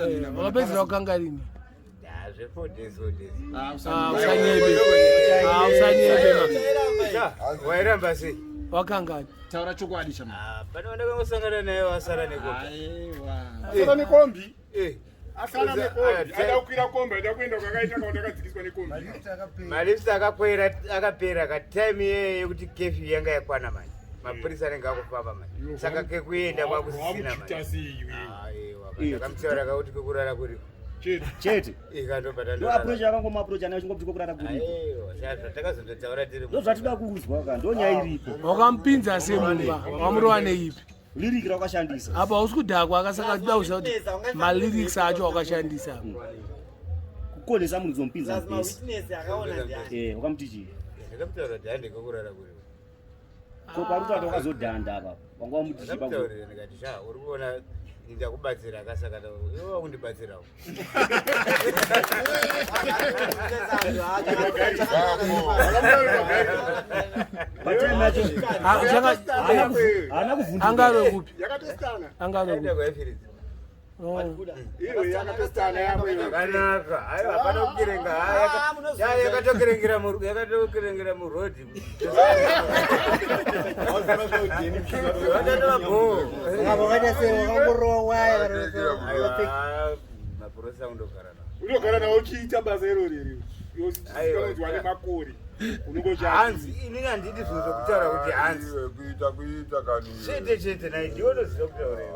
Wakapedzera kukanga rini? Zve 4 days, 4 days. Ah, usanyebe. Ah, usanyebe ma. Wairamba sei? Wakangani? Taura chokwadi chama. Ah, pane wandakangosangana naye wasara nekombi. Aiwa. Asara nekombi. Eh. Asara nekombi. Aida kukwira kombi, aida kuenda kwakaita kaunda akadzikiswa nekombi. Malifts akakwera akapera ka time iyeyo yekuti curfew yanga yakwana manje. Mapurisa anenge akufamba manje. Saka kekuenda kwakusisina manje. Wamuchita sei iwe? Aiwa, ndakamutaura kakuti kwekurara kuriko. Chete. Chete. Ikandobva Ndo ndandorara. approach yakangoma approach anayo chingobti kokurara kuriko. Aiwa, zvatakazototaura tiri. Ndo zvatida kunzwa ka, ndo nyaya iripo. Wakamupinza sei mumba? Wamurova neipi? Lyric rakashandisa. Apa hausi kudhakwa akasaka tida kuziva kuti malyrics acho wakashandisa. Kukonesa munhu kuzomupinza Plus mubhesi. mawitness akaona ndiani. Eh, wakamuti chii? Ndakamutaura kuti hande kwekurara kuriko. Ko parutaura wakazodhanda apa. Wanga wamuti chii paku. Ndakamutaurira ndikati sha uri kuona ndakubatsira akasaka iwe wakundibatsirawo. Patime yacho Ah, haana kuvhunduka. Angave kupi? Yakatositana. Angave Aenda kupi? kwaifiridza. Oh. Iyo yakatositana yako iyo. Yakanaka. Aiwa hapana kukirenga. Ah, munozviziva. Yakatokerengera mu yakatokerengera murodhi. Vatatova bho. Wakaita sei wakangorowa waya kana Aiwa mapurisa undogara nawo. Unogara nawo uchiita basa irori iri. Iwe Aiwa. uchizikanwa nemakore. Unongocha. Hanzi inini handidi zvinhu zvokutaura kuti hanzi. Iwe, kuita kuita kani iwe. Chete chete nai ndiwe unoziva kutaura iwe.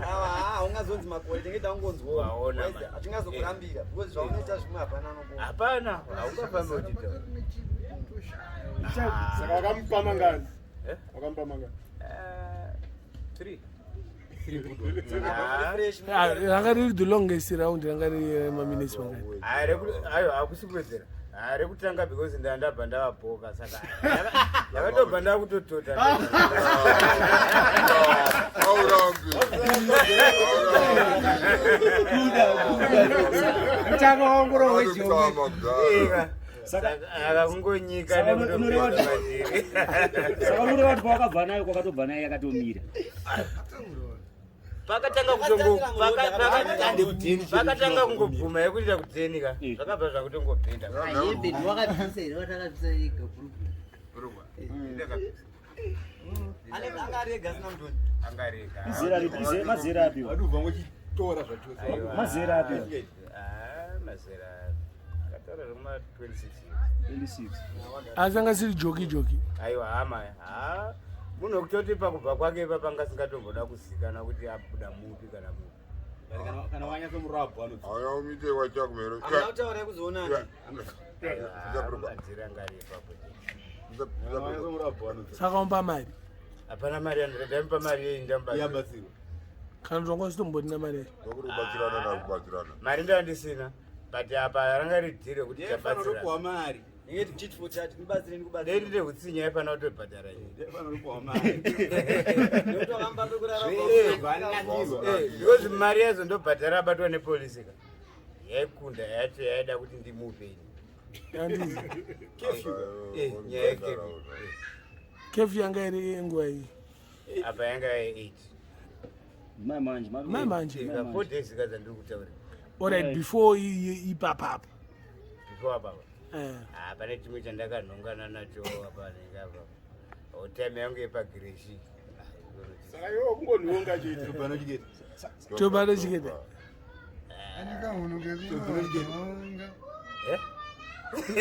Haungazonzi makore tinenge tangonzwawo. Waona, man. Hatingazokurambira because zvaunoita zvimwe hapana anokuona. Hapana, haungafambi uchitaura. Saka wakamupa mangani? Eh? Wakamupa mangani? Three. Fresh, Ah, ranga riri the longest round ranga riri maminutes mangani? Aiwa hakusi kuwedzera. Rekutanga because ndandabva ndavabhoka saka ndakatobva ndakutotota. Aurambi. Mutanga waongororwa wejoki. Kutama kudhara. Saka Akakungonyika Saka unoreva nekutopedza kuti- madhiri. saka unoreva kuti pawakabva nayo kwakatobva nayo yakatomira. Pakatanga kutongo pakatanga kungobvuma yekuita kutenika zvakabva zvakutongopinda. Hembe ndiwakabvisa here watakabvisa ega bhurugwa? Anenge anga ari ega asina mutoni. Angarega. Izera ripi? Mazera api? Vadubva ngochitora zvachose. Aiwa. Mazera api? Ah, mazera akataura zvekuma 26 years. 26. Asi anga siri joki joki. Aiwa hama ha munhu wekutoti pakubva kwake ipapa anga asingatomboda kuzikanwa kuti abuda mupi kana mupi. Kana wanyatsomurabhu anodzi. Auya umite wachakumero. Hamuna kutaura yekuzoonana. Aiwa, madhiri anga ari ipapo chete. Wanyatsomurabhu anodzi. Saka umupa mari. Hapana mari yandamupa mari yei ndamupa. Yabatsirwa. Kana kuti wanga usitombodina mari yacho. Ndokuti kubatsirana nakubatsirana. Mari ndandisina but apa ranga ridhiri rekuti Ndaifanira tabatsirana. kupuwa mari. Ndinge tit for tat, ndibatsire ndikubatsire. Dei ndine utsinye aifanira kutobhadhara ini. Ndaifanira kupuwa mari. Nekuti wakamba pekurara Vanakirwa. Eh, because mari yazo ndobhadhara abatwa nepolisi ka. Yaikunda yacho yaida kuti ndimupe ini. Handizi. Eh, nyaya yecurfew. Curfew yanga iri nguva iyi. Apa yanga ya 8. Mai manje, Mai manje. Mai Ka manje. 4 days ka dzandiri kutaura. Alright, before ipapapa. Before apa. Eh. Ah, pane chimwe chandakanhongana nacho apa nenge apa. Oh, time yangu yepagireshi. Saka iwe kungonhonga chete. Tobva nochiketa. Tobva nochiketa. Eh?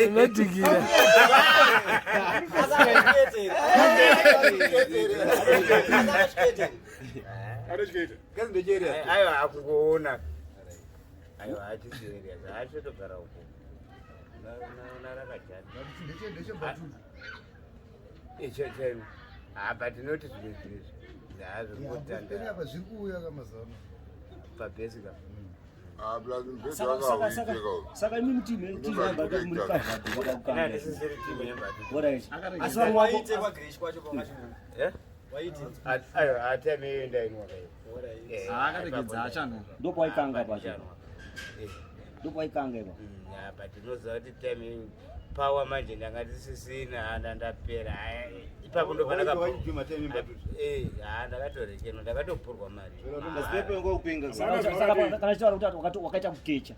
Unodhikira. Anochiketa. Kazi ndocheria. Aiwa akungoona. Aiwa hachisi area. Achotogara uko. Una rakajata. Icho chaimo. Ah, but not zvimwe zvinezvi. Zvazvingotanda Zviri kuuya kamazuva ano. pabhesi ka. Ah, plus mubhedha Saka wakauiteka. saka imi timu timu yabata muri pavhadhi Ina wakakukanga. ndisisiri timu yembatu. Alright. Asi vamwe wako Waite kwaGrish kwacho kwakachimona. Eh? Waite. Aiwa atime iyo ndainwa kai. Eh, Akaregedza achanwa. ndopawaikanga pacho. Eh. Ndopawaikanga ipapo. Yeah, but unoziva kuti time Power manje ndanga ndisisina, handa ndapera. Haya, ipapo ndo pandaka ndakatorekenwa, ndakatopurwa mari. Saka kana chitaura kuti wakaita kukecha,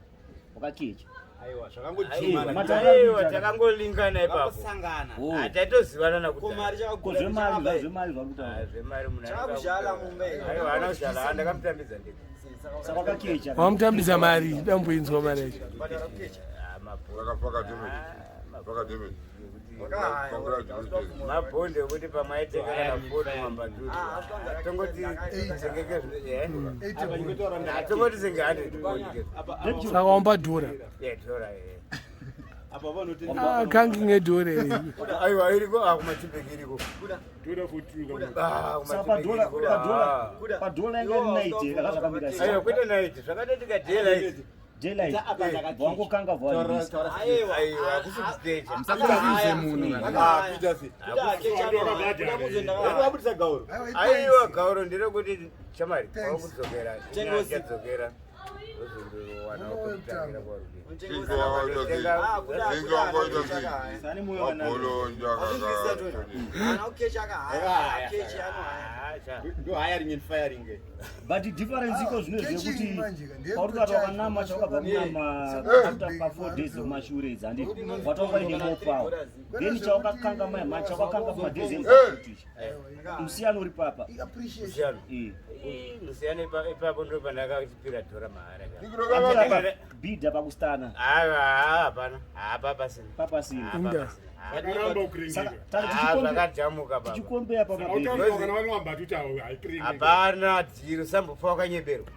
wakakecha. Aiwa, Aiwa, zvakangodhumana. aiwa, takangolingana ipapo. Vakangosangana. Oh. Hataitozivana Ko mari nakudhaya. Ko chakagura zvemari zvemari zvari Ah, kutaura. zvemari munhu Chakuzhala mumba here? Aiwa, haana kuzhala, ah, ndakamutambidza ndega. Saka wakakecha. Wamutambidza mari, damboinzwa mari yacho. Bhadhara kukecha. Ah, mabhondi. Saka pakademage. Ah, Pakademage. Wakahaya, Congratulations. Mabhondi ekuti pamwe aitenga kana foni mwambatutu. Ah, asvika Tongoti tengeke Apa tongoti senge 100 bond ke. Saka wamupa dhora. Yeah, tora eh. Apa vanoti Ah, kangi ngedhora here. Aiwa, iriko, ah, kumachibheki iriko. Toda futi. Ah, Saka kumachibheki padhola iriko. Ah. padhola padhola yanga iri night here zvakamira Aiwa, sei? kwete night, zvakatoitika daylight. Daylight. Wangokanga vawalibisa. Aiwa. Aiwa, hakusi kukecha. Musakonfuse munhu kana. Ah, Peter sei. Kuda Wabudisa gauro. Aiwa, gauro nderekuti chamari Thanks. wakudzokera Tenga usiku. chadzokera wozondowana wekutangira kwarubi. Chinjo wakaita sei? Chinjo wakaita sei? Sani moyo wakanaka. Mabholo njakaka. Ndo hiring and firing. But difference iko zvino Catching zvekuti manje ka, ndiye pauri kati kutochaja, wakanama chawakabva kunama after pa 4 days okumashure idzi handiti watanga uine more power, then chawakakanga mai manje chawakakanga pamadays emubatutu ichi, musiyano uri papa. I-appreciation. Musiyano. Eh. Musiyano ipapo ndo pandakachipira dhora mahara. Andira bhidha pakustana. Aiwa, hapana, hapa pasina. Papasina. Inda. Vakaramba Saka kuringika. tari Zvakajamuka baba. tichikombeya pamabhidha. Autaura kana vari mambatutu avo haikiringi. Hapana dhiro, sambofa wakanyeberwa.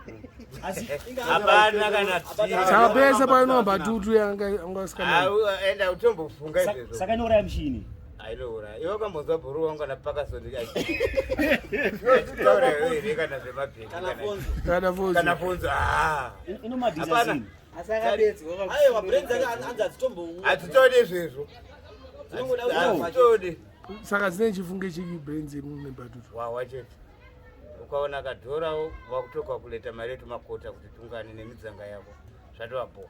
Asi Hapana kana dhiro. Saka pese painoamba tutu yanga anga Enda utombofunga izvezvo. Saka inouraya mushini. Ailoura iwe wakambonzwa bhuru wangu kana pakasoni achitaura here kana zvemabheki Kana fonzo. Kana fozi. kana fonzo, ah. Inomadhisa Hapana. zini. Asi akadedzwa. Aiwa, brains dzake hanzi hadzitomboua. Hatitodi izvezvo. Dzinongoda kuti Hatitodi. Saka dzine chifunge chiki brains yemubatutu. Wawa chete ukaona kadhora wakutokakuleta mari yetumakota kuti tungane nemidzanga yako, zvatovabhoa.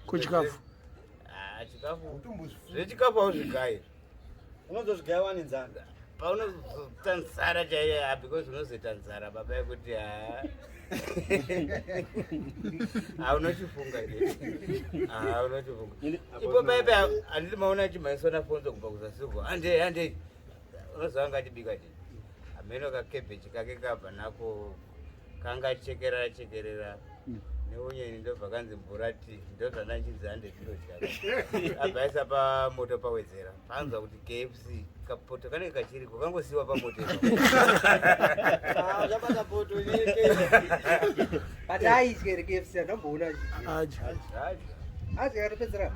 Kuchikafu. Ah, chikafu, zvechikafu hauzvigayi. Unozozvigayiwa nenzara. Paunozoita nzara chaiyo, ah, because unozoita nzara baba yekuti ha unochifunga chete. Ah, unochifunga ipo paipe. Handiti maona achimhanyiswa nafonzo kubva kuzasiko, handei handei, unozova anga achibika chii, hameno kakebheji kake kabva nako kanga chekerera chekerera neunyeni, ndobva kanzi mburati, ndozvanachinzi hande tinodya. Abva aisa pamoto pawedzera, panzwa kuti KFC kapoto kanenge kachiriko kangosiwa pamoto ipapo. Ah, uchabata poto. But aidya here KFC? Andamboona achidya. Adya. Adya akatopedzera.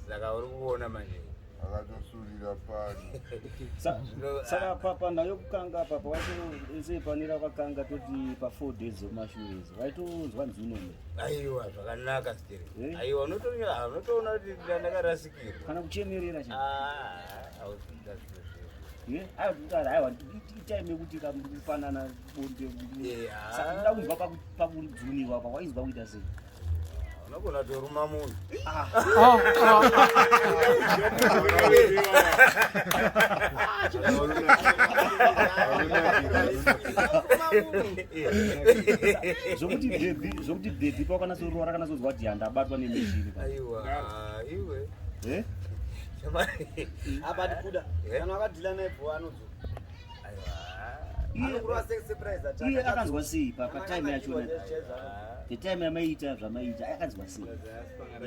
Saka uri kuona manje. Akatosurira pano. Saka papa nayo kukanga papa waitosepanira wakakanga toti pa 4 days dzokumashure idzi waitonzwa nzunome. Aiwa, zvakanaka sitiri. Eh? Aiwa, unotoona kuti ndakarasikirwa. Kana kuchemerera cha. Ah, auzoita zviro zvezvo. Aiwa, kutaura aiwa itime yekuti kamufanana bonde. Eh, Saka ndoda kunzwa pakudzuniwa pa wainzwa kuita sei? Unogona kutoruma munhu. Ah, ah. Zvokuti bhebhi pawakanatsorora rakanatsonzwa kuti handabatwa nemishini pa. Aiwa, iwe. Eh? Shamari. Apa ndikuda. Eh? Kana wakadhila naye bho anodzoka. Aiwa. Anokurova surprise attack. Iye akanzwa sei patime yachona? Achona. The time yamaiita zvamaiita akanzwa sei?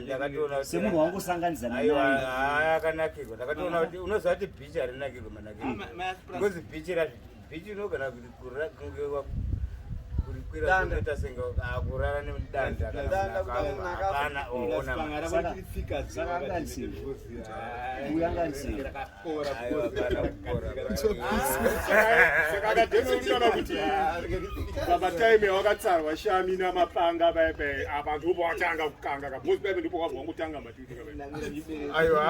Ndakatoona kuti- Semunhu wangosanganidzana Aiwa, naye. haa, akanakirwa. Ndakatoona kuti unoziva kuti bhichi harinakirwe manakirwe, because bhichi razvi bhichi unogona kuti kunge kurikwira Danda. kunoita senge kurara nedanda kana Danda munhu kuti akafa, hapana oona mani. Saka anga sei? Uyu anga sei? Aiwa, hapana kukora. Saka akadhenotaura kuti pamataime wakatsarwa shami namapanga paipai apa ndipo watanga kukanga kabhozi paipe ndipo wabva wangotanga matutu kapai. Aiwa,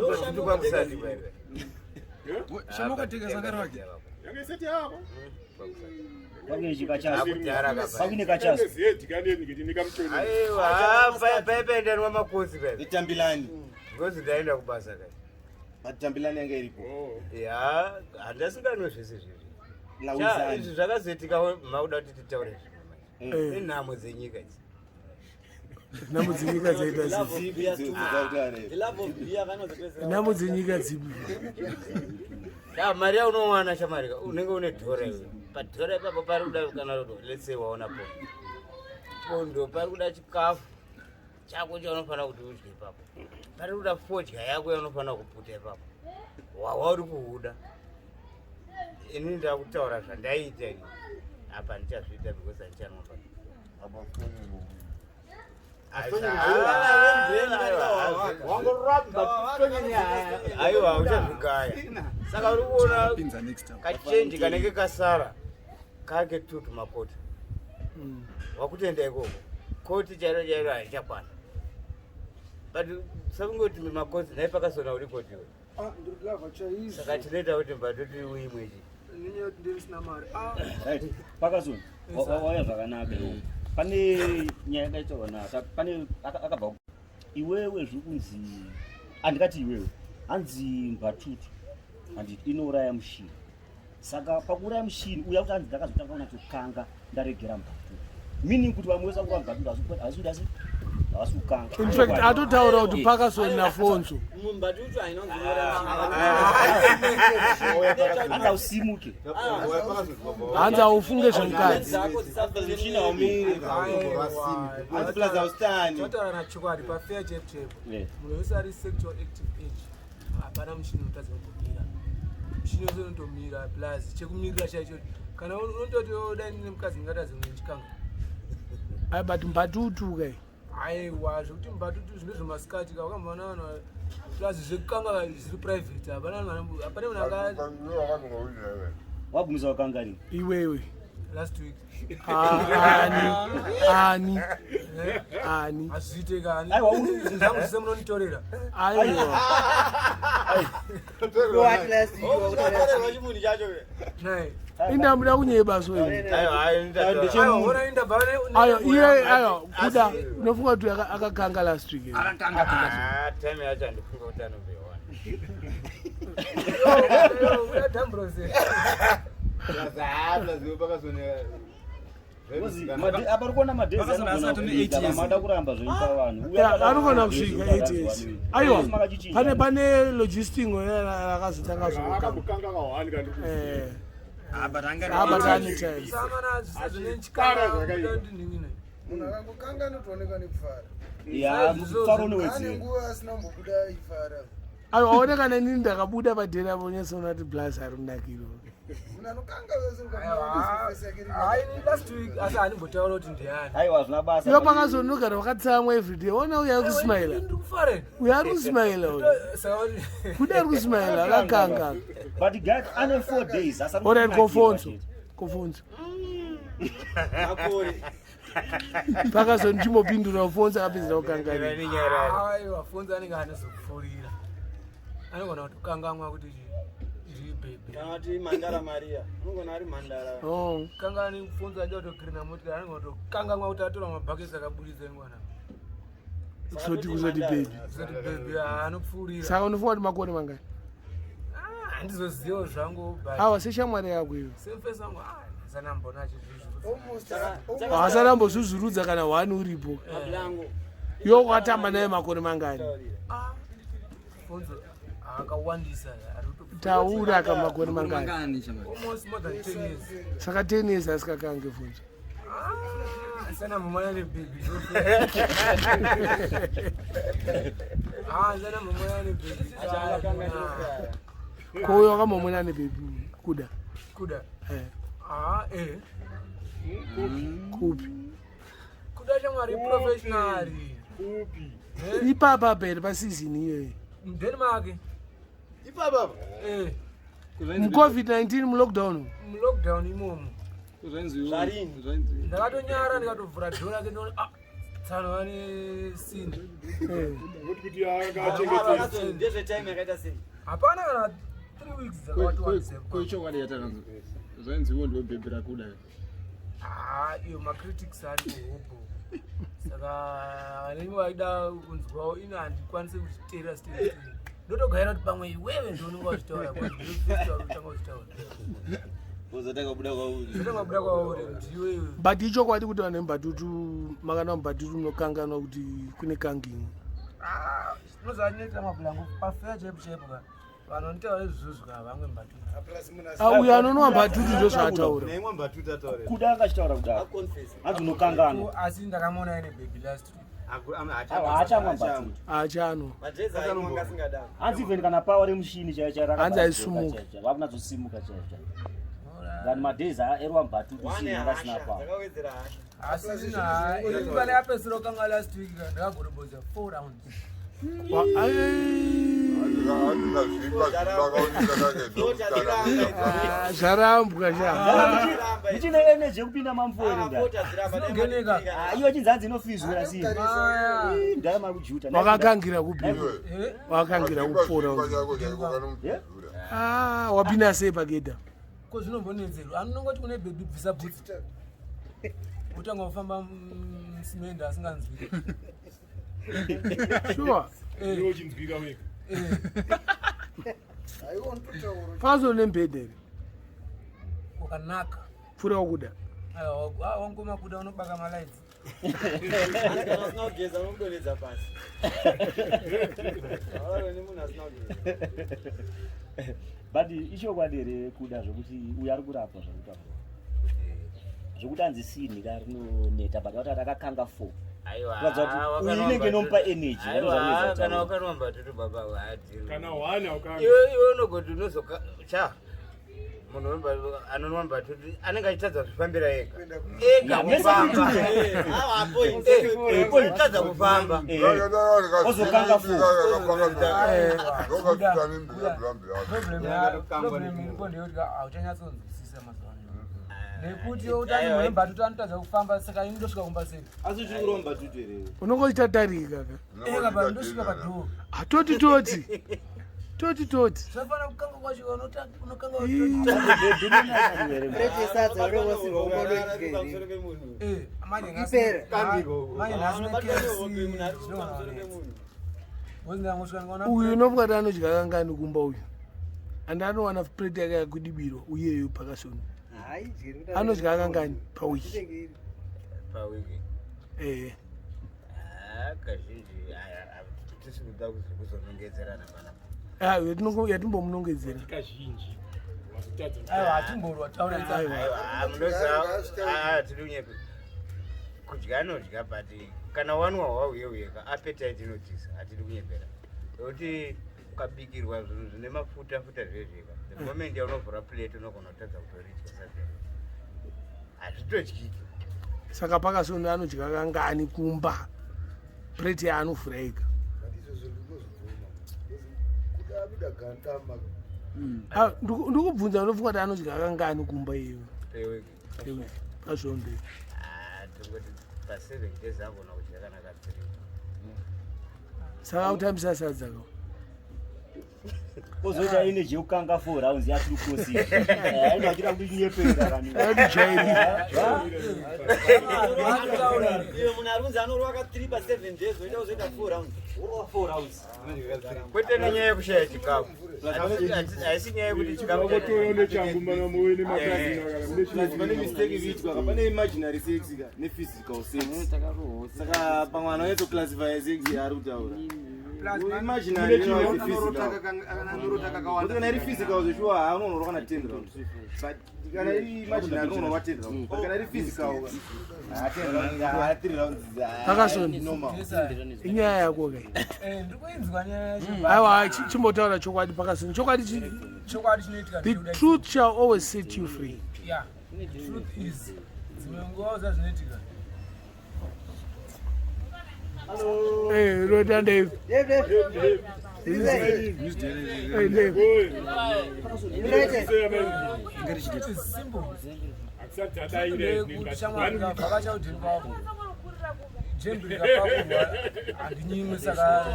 batutu kwakusati paipai. Shama wakateka sangano wake. Yange iseti yavo. Kwakusati. Kwakuine chikachaso. Akudhara kapa. Kwakuine kachaso. Aiwa, paipa ndanwa makosi paipa. Itambirani. Because ndaenda kubasa kai. But tambirani yanga iripo. Ya, handasinganwe zvese izvi. Lauzani. Izvi zvakazoitika makuda kuti titaure zvimwe manje. Eh. Inhamo dzenyika idzi. Nhamo dzenyika dzaita sei? Nhamo dzenyika dzipi? Ya, mari yaunowana shamari ka, unenge une dhora iwe. Padhora ipapo pari kuda kana kuti let's say waona pondo. Pondo pari kuda chikafu chako chaunofanira kuti udye ipapo. Pari kuda fodya yako yaunofanira kuputa ipapo. Wawa uri kuhuda. Ini ndakutaura zvandaiita ini. Apa handichazviita because handichanwa Aiwa, uchazvigaya. Saka uri kuona kachenji kanenge kasara kake tutu makota. Wakutoenda ikoko. Koti chairo chairo haichakwana. But sakungoti makosi nhai pakasona uri koti iwe. Ndirikulava chaizvo. Saka chinoita kuti mbatoti uimwe ichi. Nenyaya yekuti ndisina mari. Right. Pakazoni. Wauya zvakanaka iwe. Pane nyaya yakaitaurwa na pane akabva iwewe zviri kunzi andikati iwewe hanzi mbatutu handiti inouraya mushini. Saka pakuuraya mushini uya kuti hanzi ndakazotanga kunatsokanga ndaregera mbatutu. Meaning kuti vamwe vese vakurwa mbatutu havasi kuda sei? Havasi kukanga. In fact, atotaura kuti Parkinson naFonso. Mbatutu hainonzi Hanzi hausimuke. Hanzi haufunge zvemukadzi. Totaura nachokwadi pafair chep chep. Munhu wese ari sexual active age hapana mushini unotadza kutomira. Mushini wese unotomira plus chekumirira chaicho kana unototi dai ndine mukadzi ndingatadza kundichikanga. Ai but mbatutu kai. Aiwa zvekuti mbatutu zvine zvemasikati ka wakamboona vanhu plus zvekukanga zviri private hapana vanhu hapana munhu anga Wagumisa wakanga rini? Iwewe. Last week. Ani ani ani. Hazviite kani. Aiwa, zvinhu zvangu zvese munonditorera. Aiwa. Inda muda kunyeba so ini. Ayo iye ayo kuda unofunga kuti akakanga last week. Ah, time yacho handifunga kuti anomboiwana. Apa uri kuona madhezi Pakazona anogona asati ane kusvika, 8 years. vamwe vada kuramba zvoipa vanhu. Uya Yeah, akada anogona kusvika kusvika 8 years. Aiwa Makachichinja. pane logistic rakazotanga zvokukanga. Akambokanga kahwani kandi. Eh. Ah, but anga Ah, but ane time. Munhu akangokanga anotooneka nekufara. Ya, mufaro unowedzera. Ane nguva asina kumbobuda aifara. Aiwa aoneka neni ndakabuda padhera apo nyatsoona kuti blaz ari kunakirwa. Munhu anokanga Last week asi handimbotaura kuti ndiani. Aiwa hazvina basa. Iwe pakazonogara wakatsamwa everyday ona uyo ari kusmaila. Uyo ari kusmaila uyo. Kuda ari kusmaila akakanga. But guys, ane 4 days asati Alright, kunakirwa kofonso. chete. Kofonso. Pakazondimbopindura Fonso akapedzera kukanganira. Aiwa Fonso anenge anozopfuurira. Anogona kutokangamwa kuti ndiri bhebhe. Kana kuti mhandara Maria. Unogona ari mhandara. Oh. Kangani Fonso aida kutokirina motikari anogona kutokangamwa kuti atora mabhakesi akaburitsa ingwana. Kuzoti baby. Kuzoti bhebhe anopfuurira. Saka unofunga kuti makore mangani? Handizozivawo zvangu but Awa seshamwari yako iyo. semfesi wangu sanambona achizvizvurudza. Hasati ambozvuzvurudza kana hwani uripo. Iwe wakatamba naye makore mangani? Fonso akawandisa. Taura ka makore mangani? Almost more than 10 years. Saka 10 years asikakange Fonso. Sana mumaya nebhebhi. Ah, sana mumaya nebhebhi. Ko uyo wakambomona nebhebhi kuda? Kuda. Eh. Ah, eh. Kupi? Kuda shamwari professional. Kupi? Ipapa pere pasizini iyoyo. Denmark. Ipapa. Eh. MuCovid-19 mulockdown. Mulockdown imomo. Zvarini. Ndakatonyara ndikatovhura dhora rake ndinoona ah tsano vane sini. Kuti akachengetedza. Ndezvetime yakaita sei? Hapana kana 3 weeks dzakawati Koichokwadi yatakanzwa. Zvainzi iwe ndiwe bhebhi rakuda. Ah, iyo macritics ari kuhopo saka vanenge vaida kunzwawo ini handikwanisi kuchiteerera sitei ndotogaira kuti pamwe iwewe ndounenge wachitaura kutanga uchitaura. Uzotanga kubuda kwauri. Zotanga kubuda kwauri ndiwe iwe. But ichokwadi kuti vanhu vemubhatutu makanwa mubhatutu munokanganwa kuti kune kangini? Ah, unoziva chinoitira mapulango pafeya chaipo chaipo ka vanhu vanotaura izvozvo ka vamwe mbatutu. Ah, uyo anonwa mbatutu ndozvaataura. Neimwe mbatutu ataura. Kuda akachitaura kudaro, hanzi unokanganwa. Asi ndakamuona aine baby last week. Aiwa, haachamwa mbatutu. Haachanwa. Hanzi even kana pawa remushini chaiyo chaiyo. Hanzi haisumuki. Vakunatsosimuka chaiyo chaiyo than madays aerwa mbatutu sinasina pawa. Asi pane apesera kanga last week ka ndakagorobodza 4 rounds. Ah, zvarambwa sha. Muchine energy yekupinda mamufo here? Dzinogeneka. Iyo chinzi hanzi inofizura si ndaya makujuta. Wakakangira kupi? Wakakangira kupfuura? Ah, wapinda sei pagedha? Ko zvinombonetserwa anonongoti kune bhebhi bvisa bhutsi utanga kufamba musimende asinganzwiki. Sure. Iwe uchinzwika wega. Pazo nembhedha here? Wakanaka. Pfuura wakuda. Aiwa, wangoma kuda unobaka malaitsi. Kana usina kugeza unokudonhedza pasi. Haurarwe nemunhu asina kugeza. But ichokwadi here kuda zvokuti uyo ari kurapwa zvakutaura zvokuti anzi sinhi ka rinoneta, but vati rakakanga four? Aiwa, Kuratidza kuti uyu inenge inomupa energy. Aiwa, kana wakanwa mbatutu baba haadhiri. Kana hwana ukanga. Iwe unogoti unozoka cha munhu anonwa mbatutu anenge achitadza kuzvifambira ega ega kufamba. Tadza kufamba. Ozokanga four. Problem iripo ndeyekuti hauchanyatsonzwisisa mazuva ano nekuti utani munhu wembatutu anotadza kufamba, saka ini ndosvika kumba sei? Asi uchiri kurova mbatutu here? Unongochitatarika ka. Eka pa ndosvika padhoo. Ah, toti toti toti toti. Zvafana kukanga kwacho unokanga. Plate yesadza Ipera. Manje nhasi neKFC. Uyu unofunga kuti anodya kangani kumba uyu? Andi anowana plate yake yakudibirwa uyeyo pakasoni. Anodya kangani pawiki? Pawiki? Ehe. Ah, kazhinji tisi kuda kuzonongedzerana panapa. Ah, yatimbomunongedzera. Kazhinji wazotadza. Aiwa, hatimborwa taura. Aiwa, munoziva tiri unyepe kudya anodya, but kana wanwa hwauye uyeka appetite inotisa. Hatidi kunyepera nekuti ukabikirwa zvinhu zvine mafuta futa zvezveka, the moment yaunovhura plate unogona kutadza kutoridya sadza, hazvitodyiki. Saka pakasoni anodya kangani kumba plate yaanovhura ega? Kuda abuda gandama. Ah, ndikubvunza, unofunga kuti anodya kangani kumba iyoyo? Pewiki? Pasvondo. Ah, tongoti pa7 days agona kudya kana ka3. Saka kutambisa sadza ka. Ozoita energy yekukanga four rounds yatiri kosi aenda achida kundinyepera kani. Atijairira. Iwe munhu arunzi anorova ka 3 pa 7 days, oita uzoita 4 rounds. Worova four rounds. Kwete nenyaya yekushaya chikafu. Haisi nyaya yekuti chikafu. Wakotora nechangu mana muwe nemakazina kana mune. Plus pane mistake iriitwa ka, pane imaginary sex ka nephysical sex, saka pamwe anonyatso-classify sex yaari kutaura. Imaginary inonzi physical. Kuti kana iri physical zveshuwa haunonorwa kana 10 rounds, but kana iri imaginary unonorwa 10 rounds, but kana iri physical ah, 10 rounds, ah, 3 rounds, ah, Pakasoni. normal. Inyaya yako kai. Ndiri kuinzwa nyaya yacho. Aiwa, chimbotaura chokwadi pakasoni, chokwadi Chokwadi chinoitika The truth shall always set you free. Yeah, truth is dzimwe nguva zvazvinoitika. Eh, rota Dave. Eh, Dave. It is simple. Hatisati tadaira. Ndeyekuti shamwari ukavhakacha udheni kwako, jembe rikapakurwa handinyimwi, saka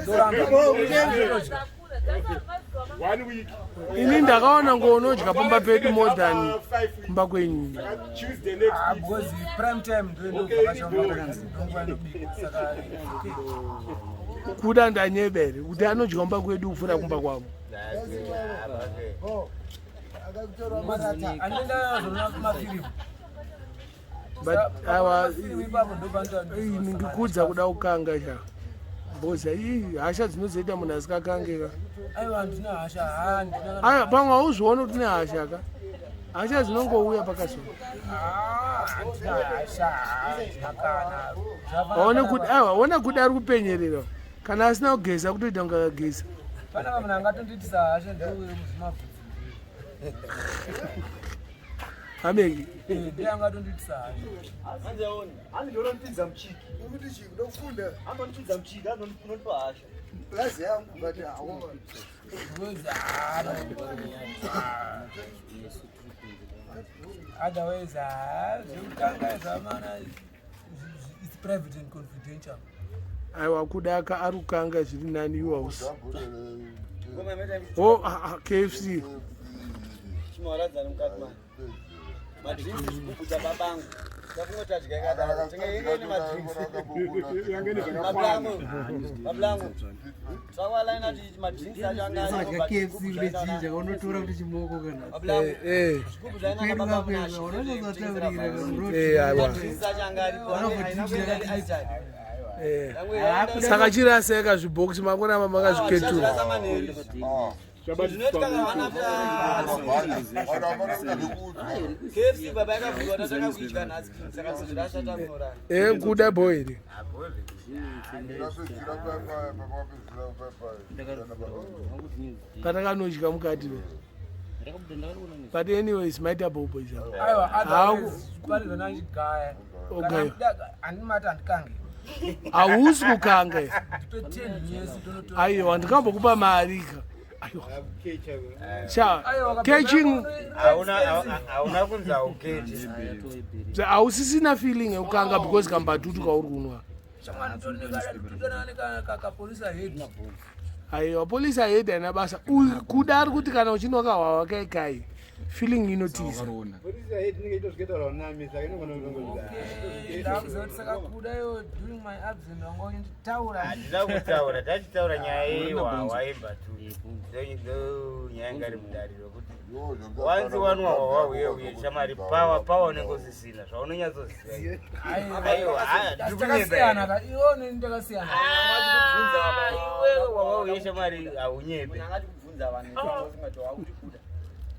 ndoramba ndodya. One week. Ini ndakaona ngounodya pamba pedu more than kumba kwenyu. Tuesday next Ah, week. because prime time Okay, ndoendovakasaka. Kuda ndanyebere kuti anodya kumba kwedu kupfuura kumba kwavo. Andindazoona kumafirimu. But awa Ipapo ndopanoita. ndikudza kuda kukanga sha. Bhoza ii hasha dzinozoita munhu asikakangeka. Aiwa, handina hasha, handina. Aya, pamwe hauzvioni kuti une hasha ka. Hasha dzinongouya pakasona. Ah, handina hasha, handina kana. Waone kuti aiwa, ona kuti ari kupenyerera. Kana asina kugeza kutoita kunge akageza. Pana munhu angatondiitisa hasha ndeuye muzimabvudzi. Ameki. Ndiye angatondiitisa hasha. Hanzi ndonondipinza muchiki. Kuti chii ndokufunda. Anondipinza muchiki, anondipa hasha. Plazi yangu but hawo. Because otherwise, zvekutanga zvamana, it's private and confidential. Aiwa, kuda ka ari kukanga zviri nani iwausi. Oh, ah, ah, KFC. Chimawaradzani mukati mani. Madrinks chigubhu chababangu. Takungoti adya ikadaro. Tinge inge ine madrinks. Mablango. Mablango. Tawalaina kuti madrinks acho anga Sadya aripo, but KFC chigubhu une chaita chinja na- unotora kuti chimoko kana. Mablango. Eh. Chigubhu chaina na baba Munashe. Eh, aiwa. Madrinks acho anga aripo. Haina kuenda iri aitime. Eh. Yangu Saka chiraseka zvibhokisi makuramba makazviketura. Chirasa manheru. Zvinoitika kana KFC baba yakavhurwa tatanga kuidya nhasi, saka kuzvirasha takunorara. Eh, kuda bho here. Patakanodya mukati ve. But anyways, maita bho boys. Aiwa, Hawu. otherwise pane zvandachigaya. Okay. Handimati handikange. Hausi kukanga. Ndipe 10 years ndonotora. Aiwa, ndikambokupa mari ka. Aiwa. Sha, Aiwa, catching Hauna kunzi haukechi. Hausisina feeling yekukanga because kambatutu kauri kunwa. Shamwari, kapolisa head. Aiwa, polisi haidi haina basa. Kuda ari kuti kana uchinwa kahwawa kai kai feeling inotiza. Ndakuziva kuti saka kuda iwo during my absence wanga uchinditaura. Handina kutaura, tachitaura nyaya yehwahwa yembatutu. Ndo nyaya yanga iri mudariro kuti wanzi wanwa hwahwa uye uye shamari pawa pawa unenge usisina zvaunonyatsoziva. Aiwa, ndiri kunyepa. Takasiyana ka, iwo neni takasiyana. Ah, iwewe hwahwa uye shamari haunyepe. Munhu angati kubvunza vanhu usingati wakuti kuda.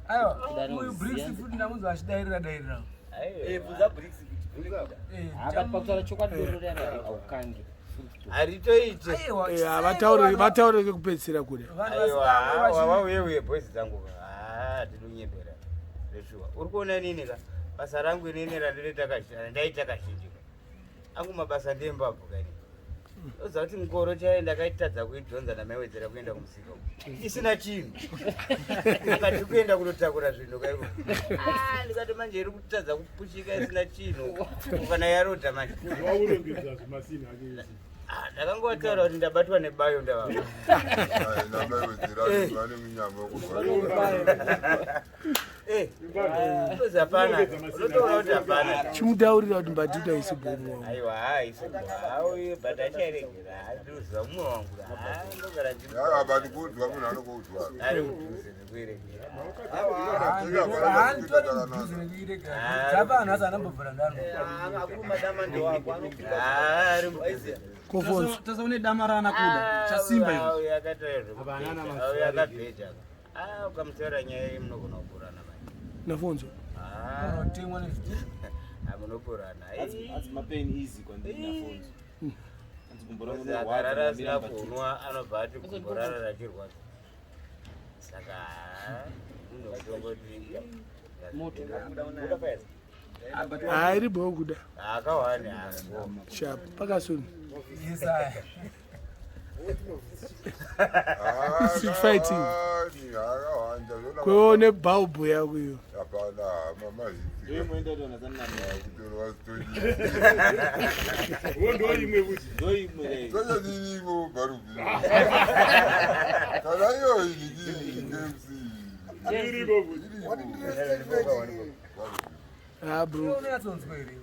Aiwa, uyu Bricks futi ndamunzwa achidairira dairira. Eh, bvunza Bricks kuti kuri kuda. Pakutaura chokwadi aukange. Haritoite. Aiwa, Eh, vataure kekupedzisira kuda. vanhu Aiwa, vasingamwe hwahwa uye uye boys dzangu ka ndinonyepera zveshuwa. Uri kuona inini ka basa rangu inini randinoita kazhinji randaita kazhinji ka angu mabasa ndembabvu kaini. Oziva kuti ngoro chaiyo ndakaitadza kuidhonza namaiwedzera kuenda kumusika uku isina chinhu, akati kuenda kunotakura zvinhu kaiko. Ah, ndikati manje iri kutadza kupushika isina chinhu kana yarodha manje. Waurongedza zvimasini ake ese. Ah, ndakangotaura kuti ndabatwa nebayo ndavava. Eh, unozi hapana, unotoona kuti hapana. Chimutaurira kuti mbatutu haisi bhomu wangu. Aiwa, haisi auye, but acharegera ndinoziva mumwe wangu. Ndogara Abandikudzwa munhu anokuudzwa. ari mudhuze nekuerekera. Handitori mudhuze nekuiregera. Dzapa anhu asi anambobvira ndano. Akuru madama ndewako anokuda. Ari mudhuze. Kofonso. Tasaone dama raana kuda chasimba izvo. Auye akataura zvekubheja, auye akabheja. Ah, ukamutaura nyaya iyi munogona kupurana manje. Nafonso. Ah, Unotemwa nezvidhina. ah, munopurana. Hanzi mapain easy kwandiri nafonzo. Hanzi gumbo rangu Akarara rinorwadza asina ndamira mbatutu. kunwa anobva ati gumbo rara rachirwadza. Saka unotongoti Hairi bho kuda. akawani. Sharp. Pakasoni. Yes, I. Street fighting. Kweone bhaubhu yako iyo. Hapana. Ndoimwe bharubi. Kana iyo ili KFC. Iripo futi. Ah, bro. Unonyatsonzwa here?